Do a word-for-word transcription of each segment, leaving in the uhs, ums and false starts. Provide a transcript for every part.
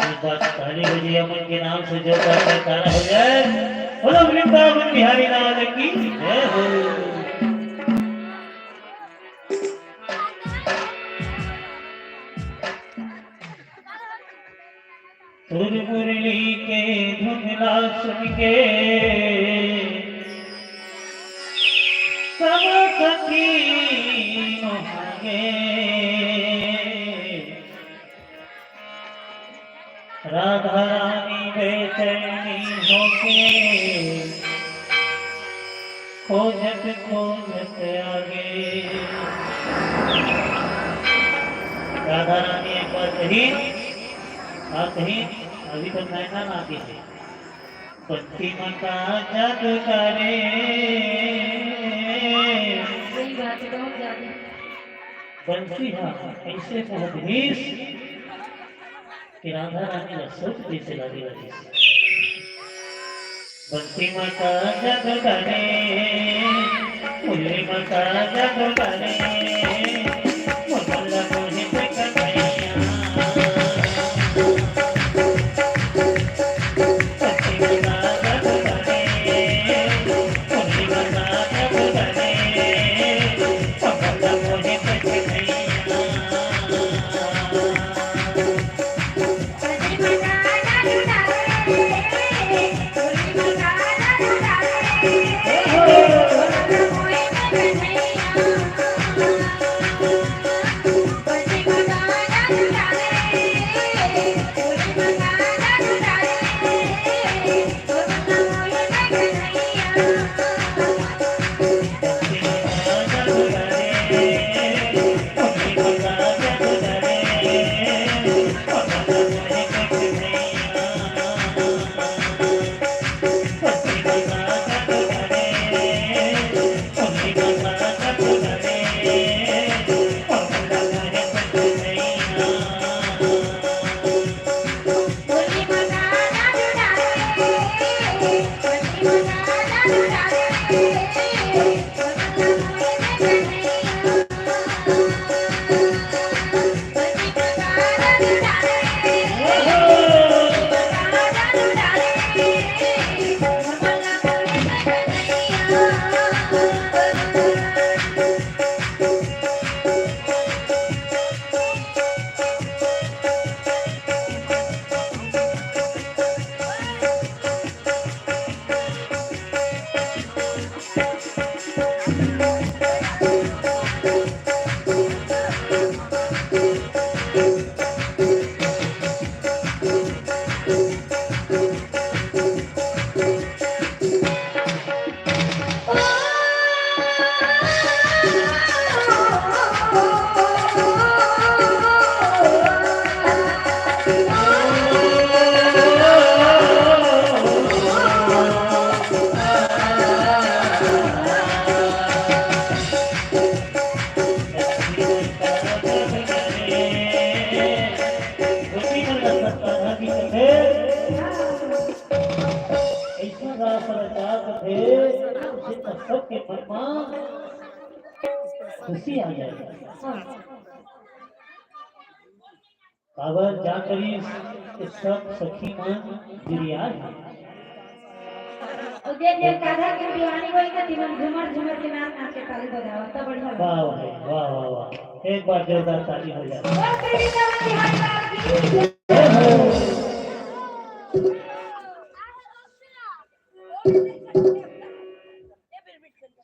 एक बार ताली बजिए, अपन के नाम से जोरदार जयकारा हो जाए। बोलो वृंदावन बिहारी लाल की जय हो। सुर मुरली के धुन ला सुन के सब सखी मोहा गे। राधा रानी बेचैनी होके खोजत खोजत आगे। राधा रानी एक बार कही, आप कहीं, अभी तो नैना ना आती है। बंसी माता जादू करे। सही बात है, बहुत ज्यादा। बंसी हा ऐसे कहत रहिस कि राधा रानी ला सोच जैसे लागे लगिस। बंसी माता जादू करे, मुरली माता जादू करे, मोर मन ला मोहित कर भैया। बंसी माता जादू करे, मुरली माता जादू करे, मोर मन ला मोहित कर भैया। सबके मन म खुशी आ जाए। काबर जा करिस, ये सब सखी मन बिरिया हे। अउ जे जे कान्हा के दीवानी होई ना, तिमन झूमर झूमर के नाच नाच के ताली बजावत, त बढ़िया लगथे। वाह भाई, वाह, वाह, वाह। एक बार जोरदार ताली हो जाए। बोल श्री वृंदावन बिहारी लाल की जय। जय हो।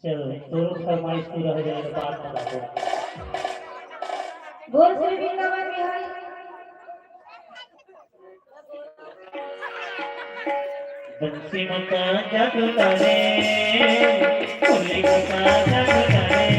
चलो, तोरो फरमाइश पूरा हो जाए तो बाद में बात। बोल श्री वृंदावन बिहारी। बंसी मता जग करे, मुरली मता जग करे।